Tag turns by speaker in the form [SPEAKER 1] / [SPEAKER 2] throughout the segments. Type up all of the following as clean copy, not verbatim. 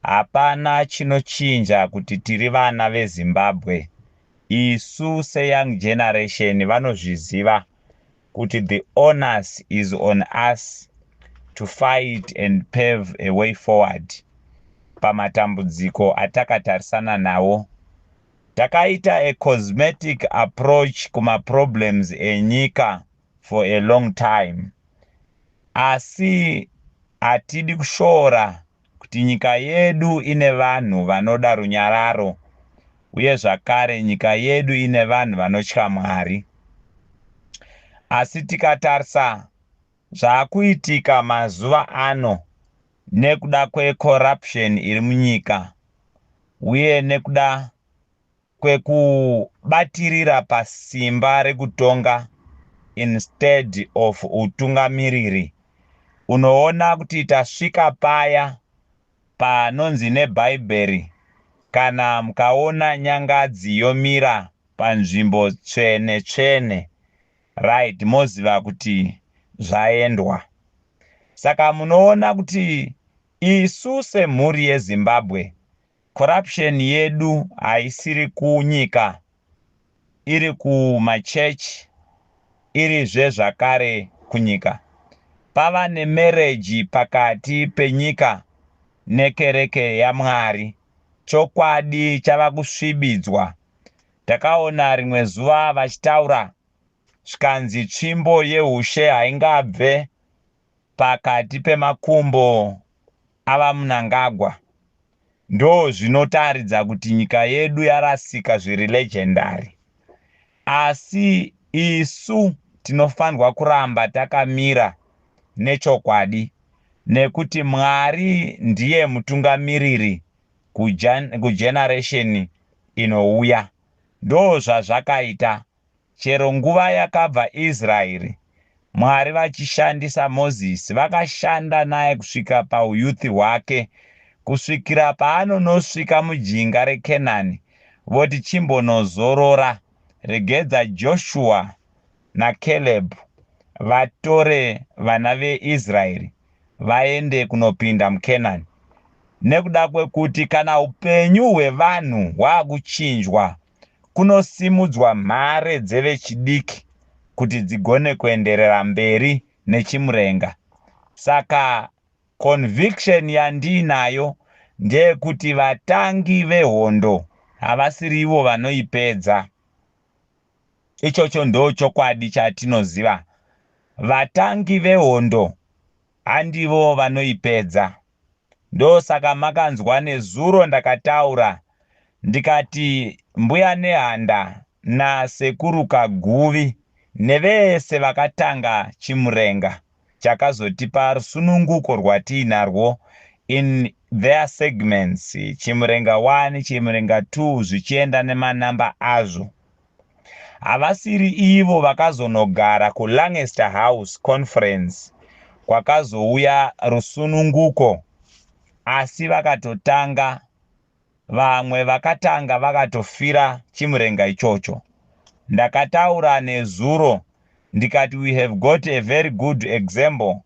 [SPEAKER 1] Hapana chinochinja kuti tiri vana veZimbabwe. Isu seyoung generation vanozviziva kuti the onus is on us to fight and pave a way forward pamatambudziko atakatarisana nawo. Takaita a cosmetic approach kumaproblems enyika for a long time, asi hatidi kushora kuti nyika yedu ine vanhu vanoda runyararo, uye zvakare nyika yedu ine vanhu vanotya Mwari. Asi tikatarisa zvaakuitika mazuva ano nekuda kwecorruption iri munyika, uye nekuda kwekubatirira pasimba rekutonga instead of utungamiriri, unoona kuti tasvika paya panonzi neBhaibheri, kana mukaona nyangadzi yomira panzvimbo tsvene tsvene, right, moziva kuti zvaendwa. Saka munoona kuti isu semhuri yeZimbabwe, corruption yedu haisiri kunyika, iri kumachechi, irizve zvakare kunyika. Pava nemarriage pakati penyika nekereke yaMwari. Chokwadi chava kusvibidzwa. Takaona rimwe zuva vachitaura, zvikanzi tsvimbo yeushe haingabve pakati pemakumbo avaMnangagwa. Ndo zvinotaridza kuti nyika yedu yarasika zviri legendary. Asi isu tinofanirwa kuramba takamira nechokwadi, nekuti Mwari ndiye mutungamiriri kugeneration inouya. Ndo zvazvakaita chero nguva yakabva Israeri, Mwari vachishandisa Mozisi, vakashanda naye kusvika pauyouth hwake, kusvikira paanonosvika mujinga reKenani, voti chimbonozorora, regedza Joshua naCaleb vatore vana veIsraeri vaende kunopinda muKenani. Nekuda kwekuti kana upenyu hwevanhu hwakuchinjwa, kunosimudzwa mhare dzevechidiki kuti dzigone kuenderera mberi nechimurenga. Saka conviction yandiinayo ndeyekuti vatangi vehondo havasirivo vanoipedza. Ichocho ndo chokwadi chatinoziva. Vatangi vehondo handivo vanoipedza. Ndosaka makanzwa nezuro ndakataura ndikati Mbuya Nehanda naSekuru Kaguvi nevese vakatanga chimurenga chakazotipa rusununguko rwatiinarwo in their segments, Chimurenga 1, Chimurenga 2, zvichienda nemanamba azvo, havasiri ivo vakazonogara kuLancaster House Conference kwakazouya rusununguko, asi vakatotanga, vamwe vakatanga vakatofira chimurenga ichocho. Ndakataura nezuro ndikati we have got a very good example,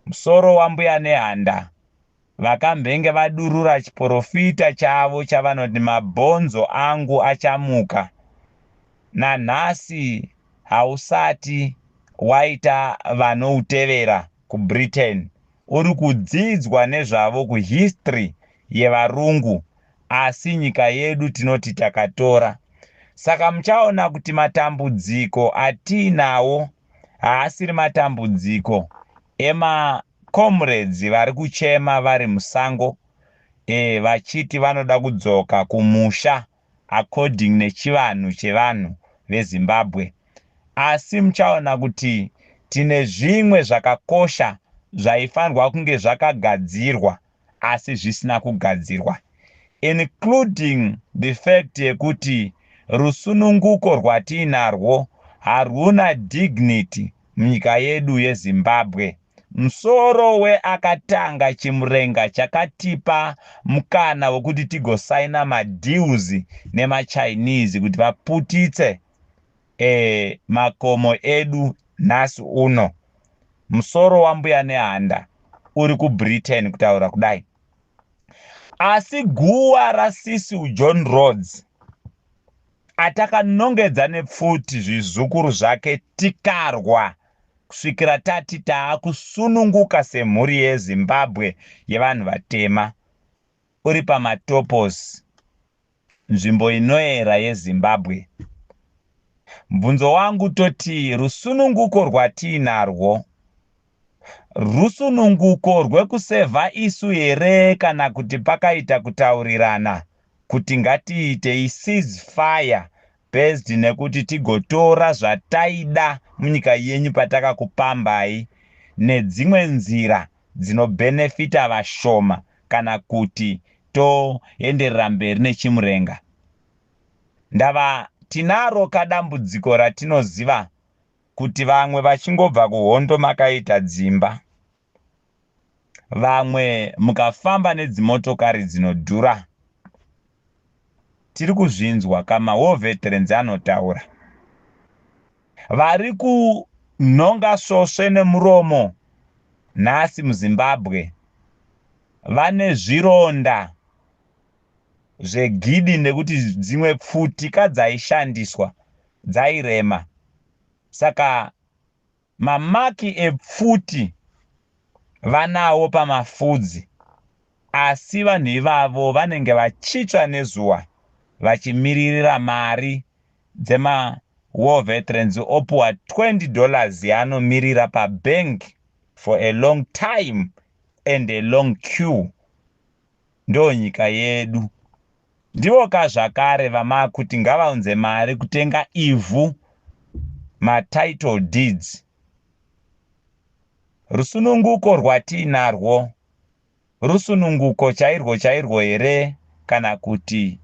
[SPEAKER 1] musoro waMbuya Nehanda vakambenge vadurura chiprofita chavo chavanoti mabhonzo angu achamuka. Nanhasi hausati waita vanoutevera kuBritain, uri kudzidzwa nezvavo kuhistory yevarungu, asi nyika yedu tinoti takatora. Saka muchaona kuti matambudziko atiinawo haasiri matambudziko emacomrades vari kuchema vari musango, vachiti vanoda kudzoka kumusha according nechivanhu chevanhu veZimbabwe. Asi muchaona kuti tine zvimwe zvakakosha zvaifanirwa kunge zvakagadzirwa asi zvisina kugadzirwa, including the fact yekuti rusununguko rwatiinarwo haruna dignity munyika yedu yeZimbabwe. Musoro weakatanga chimurenga chakatipa mukana wekuti tigosaina madeals nemaChinese kuti vaputitse makomo edu nhasi uno, musoro waMbuya Nehanda uri kuBritain kutaura kudai. Asi guwa raCecil John Rhodes atakanongedza nepfuti zvizukuru zvake tikarwa kusvikira tati taakusununguka semhuri yeZimbabwe yevanhu vatema uri paMatopos, nzvimbo inoera yeZimbabwe. Mubvunzo wangu toti rusununguko rwatiinarwo rusununguko rwekusevha isu here kana kuti pakaita kutaurirana kuti ngatiitei ceasefire based nekuti tigotora zvataida munyika yenyu patakakupambai nedzimwe nzira dzinobhenefita vashoma kana kuti toenderera mberi nechimurenga. Ndava tinaro kadambudziko ratinoziva kuti vamwe vachingobva kuhondo makaita dzimba, vamwe mukafamba nedzimotokari dzinodhura. Tiri kuzvinzwa kama war veterans anotaura. Vari kunhonga svosve nemuromo nhasi muZimbabwe vane zvironda zvegidi nekuti dzimwe pfutika dzaishandiswa dzairema. Saka mamaki epfuti vanawo pamafudzi, asi vanhu ivavo vanenge vachitsva nezuva vachimiririra mari dzema war veterans opuwa $20 yaanomirira pabank for a long time and a long queue. Ndo nyika yedu. Ndivoka zvakare vamakuti ngavaunze mari kutenga ivhu, matitle deeds. Rusununguko rwatiinarwo rusununguko chairwo chairwo here kana kuti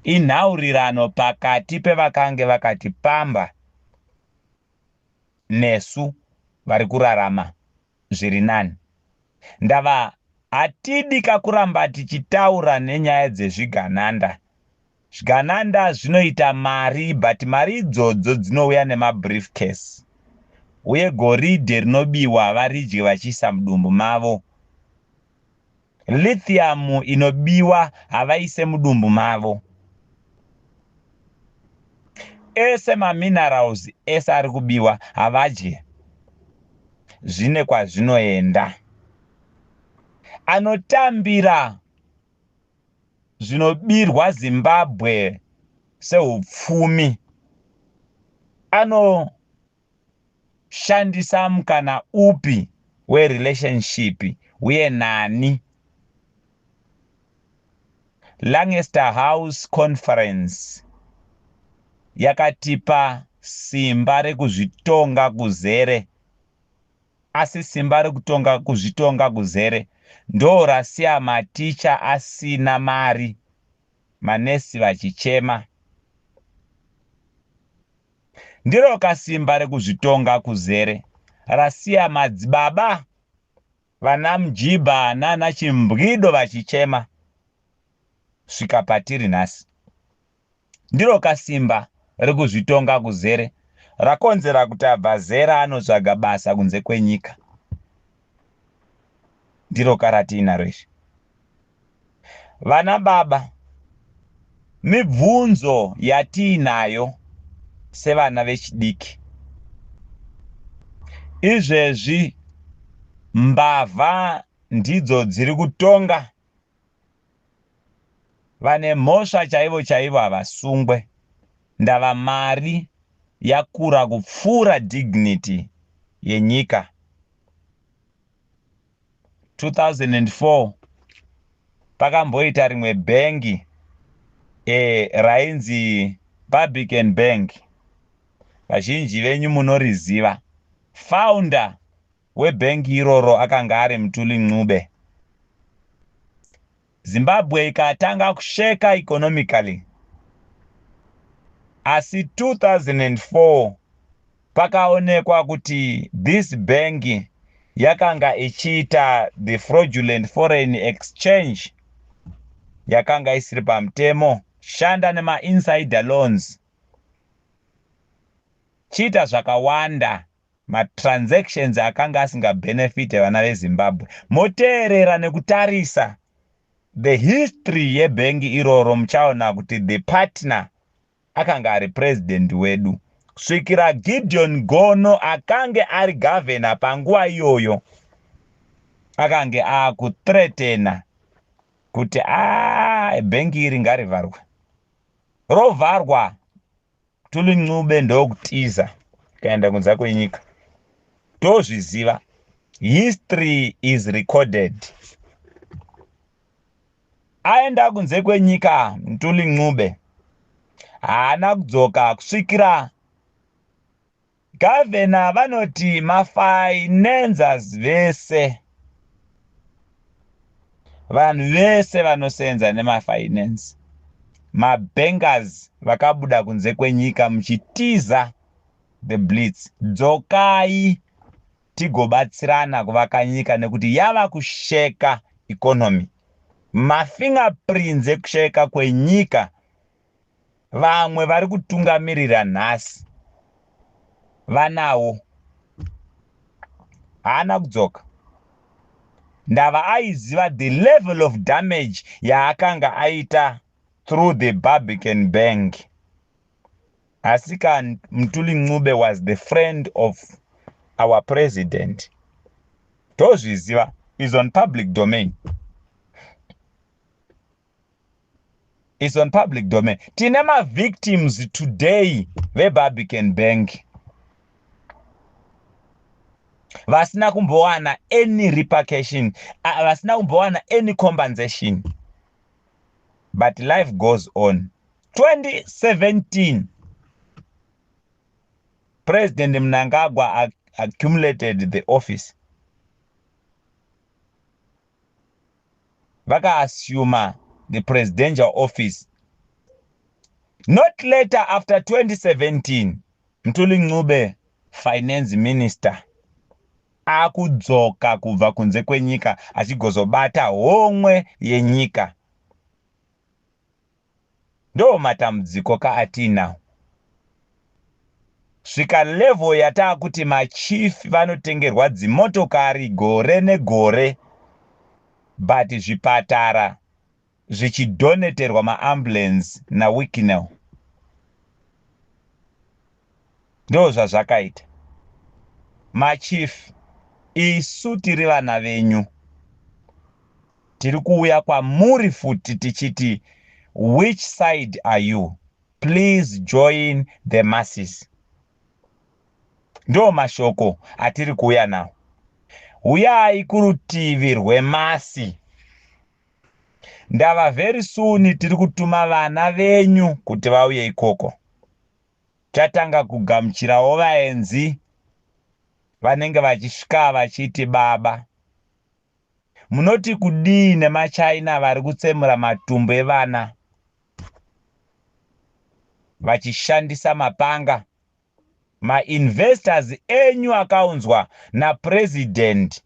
[SPEAKER 1] inhaurirano pakati pevakange vakatipamba nesu vari kurarama zviri nani? Ndava hatidi kakuramba tichitaura nenyaya dzezvigananda. Zvigananda zvinoita mari, but mari idzodzo dzinouya nemabriefcase, uye goridhe rinobiwa varidye vachiisa mudumbu mavo. Lithium inobiwa havaise mudumbu mavo. Ese maminerals ese ari kubiwa havadye, zvine kwazvinoenda. Anotambira zvinobirwa Zimbabwe seupfumi anoshandisa mukana upi werelationship uye nani? Lancaster House Conference yakatipa simba rekuzvitonga kuzere, asi simba rekutonga kuzvitonga kuzere ndo rasiya maticha asina mari, manesi vachichema. Ndiro kasimba rekuzvitonga kuzere rasiya madzibaba vana Mujibha nana Chimbwido vachichema svika patiri nhasi. Ndiro kasimba rekuzvitonga kuzere rakonzera kuti abva zera anotsvaga basa kunze kwenyika. Ndiro karatiinaro izvi. Vana baba, mibvunzo yatiinayo sevana vechidiki izvezvi, mbavha ndidzo dziri kutonga. Vane mhosva chaivo chaivo havasungwe. Ndava mari yakura kupfuura dignity yenyika. 2004 pakamboita rimwe bhengi rainzi Barbican Bank, vazhinji venyu munoriziva. Founder webhengi iroro akanga ari Mthuli Ncube. Zimbabwe ikatanga kusheka economically, asi 2004 pakaonekwa kuti this bank yakanga ichiita the fraudulent foreign exchange yakanga isiri pamutemo, shanda nemainsider loans, chiita zvakawanda, matransactions akanga asingabhenefite vana veZimbabwe. Moteerera nekutarisa. The history yebhengi iroro, muchaona kuti the partner akanga ari president wedu, kusvikira Gideon Gono akange ari gavhena panguva iyoyo akange akuthreatena kuti a bhengi iri ngarivharwe. Rovharwa, Mthuli Ncube ndokutiza kuenda kunze kwenyika. Tozviziva, history is recorded. Aenda kunze kwenyika, Mthuli Ncube haana kudzoka kusvikira gavhena vanoti mafinancers vese, vanhu vese vanosenza nemafinance, mabankers vakabuda kunze kwenyika muchitiza the Blitz, dzokai tigobatsirana kuvaka nyika, nekuti yava kusheka economy. Mafingerprints ekusheka kwenyika, vamwe vari kutungamirira nhasi vanawo. Haana kudzoka, ndava aiziva the level of damage yaakanga aita through the Barbican Bank. Asi ka Mthuli Ncube was the friend of our president. Tozviziva, is on public domain, is on public domain. Tine mavictims today veBarbican Bank vasina kumbowana any repercussion, vasina kumbowana any compensation. But life goes on. 2017, President Mnangagwa accumulated the office, vakaassume the presidential office. Not later after 2017, Mthuli Ncube, finance minister, akudzoka kubva kunze kwenyika achigozobata homwe yenyika. Ndo matambudziko kaatinawo, svika level yataakuti machief vanotengerwa dzimotokari gore negore, but zvipatara zvichidoneterwa maambulance naWicknell. Ndo zvazvakaita. Machief, isu tiri vana venyu, tiri kuuya kwamuri futi tichiti, which side are you? Please join the masses. Ndo mashoko atiri kuuya nawo. Uyai kurutivi rwemass. Ndava very soon tiri kutuma vana venyu kuti vauye ikoko. Chatanga kugamuchirawo vaenzi vanenge vachisvika vachiti, "Baba, munoti kudii nemaChina vari kutsemura matumbu evana vachishandisa mapanga?" Mainvestors enyu akaunzwa napurezidendi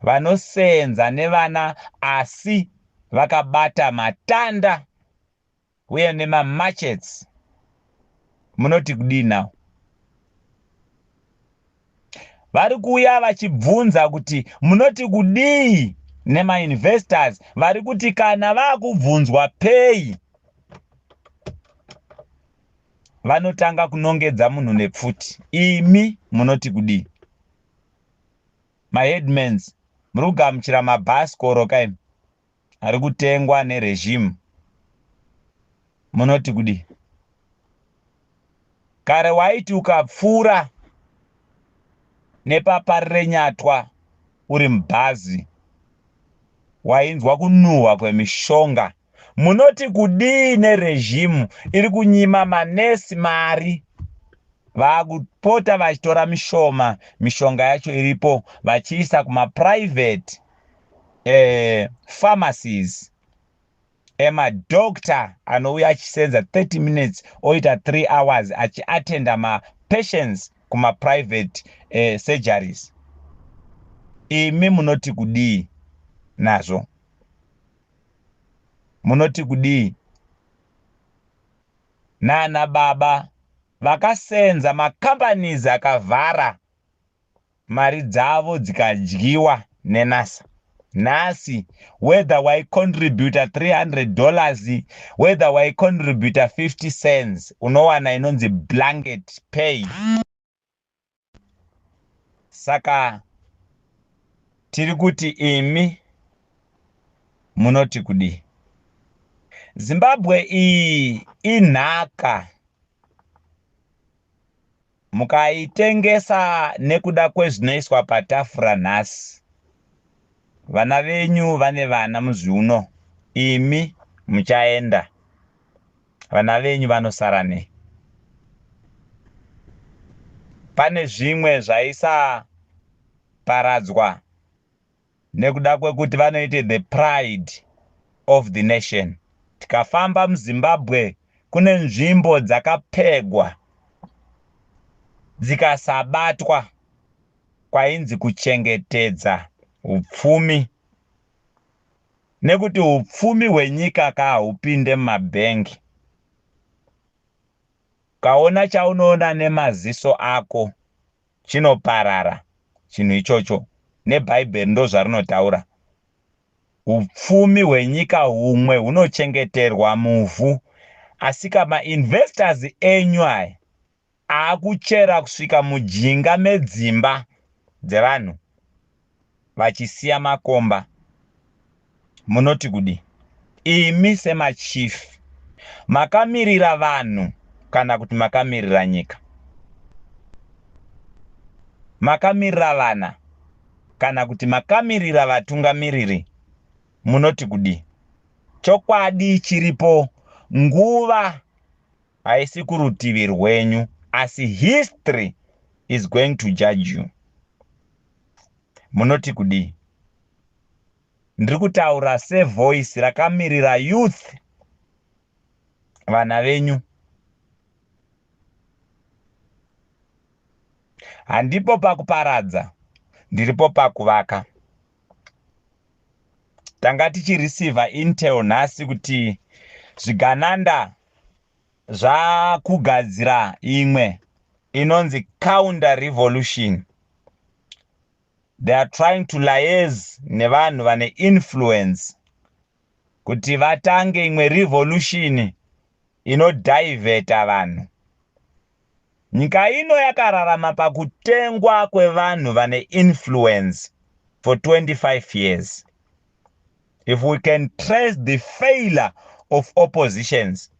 [SPEAKER 1] vanosenza nevana asi vakabata matanda uye nemamachetes, munoti kudii nawo? Vari kuuya vachibvunza kuti munoti kudii nemainvestors vari kuti kana vaakubvunzwa pei, vanotanga kunongedza munhu nepfuti. Imi munoti kudii? Maheadmans, muri kugamuchira mabhasikoro kaimi ari kutengwa neregime, munoti kudii? Kare waiti ukapfuura nepaParirenyatwa uri mubhazi, wainzwa kunhuhwa kwemishonga. Munoti kudii neregime iri kunyima manesi mari, vaakupota vachitora mishoma, mishonga yacho iripo, vachiisa kumaprivate pharmacies emadoctor anouya achisenza 30 minutes, oita 3 hours achiatenda mapatients kumaprivate surgeries? Imi munoti kudii nazvo? Munoti kudii nana baba vakasenza macompanies akavhara, mari dzavo dzikadyiwa neNSSA? Nhasi whether waicontributa $300, whether waicontributa 50 cents, unowana inonzi blanket pay. Saka tiri kuti imi munoti kudii? Zimbabwe iyi inhaka. Mukaitengesa nekuda kwezvinoiswa patafura nhasi, vana venyu vane vana muzviuno, imi muchaenda, vana venyu vanosara nei? Pane zvimwe zvaisaparadzwa nekuda kwekuti vanoite the pride of the nation. Tikafamba muZimbabwe, kune nzvimbo dzakapegwa dzikasabatwa, kwainzi kuchengetedza upfumi, nekuti upfumi hwenyika kahupinde mumabhengi. Ukaona chaunoona nemaziso ako chinoparara chinhu ichocho. Nebhaibheri ndo zvarinotaura. Upfumi hwenyika humwe hunochengeterwa muvhu, asi kamainvestors enyu aya aakuchera kusvika mujinga medzimba dzevanhu vachisiya makomba. Munoti kudi imi semachief? Makamirira vanhu kana kuti makamirira nyika? Makamirira vana kana kuti makamirira vatungamiriri? Munoti kudi? Chokwadi chiripo, nguva haisi kurutivi rwenyu, asi history is going to judge you. Munoti kudii? Ndiri kutaura sevoice rakamirira youth, vana venyu. Handipo pakuparadza, ndiripo pakuvaka. Tanga tichireceiva intel nhasi kuti zvigananda zvakugadzira imwe inonzi counter revolution. They are trying to liaise nevanhu vane influence kuti vatange imwe revolution inodivheta vanhu. Nyika ino yakararama pakutengwa kwevanhu vane influence for 25 years. If we can trace the failure of oppositions,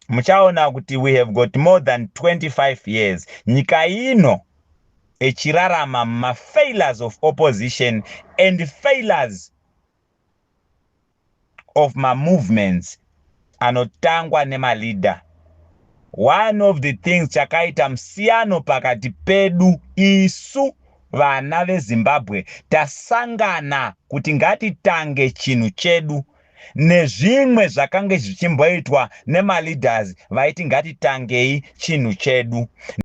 [SPEAKER 1] muchaona kuti we have got more than 25 years nyika ino ichirarama mumafailures of opposition and failures of mamovements anotangwa nemaleader. One of the things chakaita musiyano pakati pedu isu vana veZimbabwe tasangana kuti ngatitange chinhu chedu, nezvimwe zvakange zvichimboitwa nemaleaders vaiti ngatitangei chinhu chedu.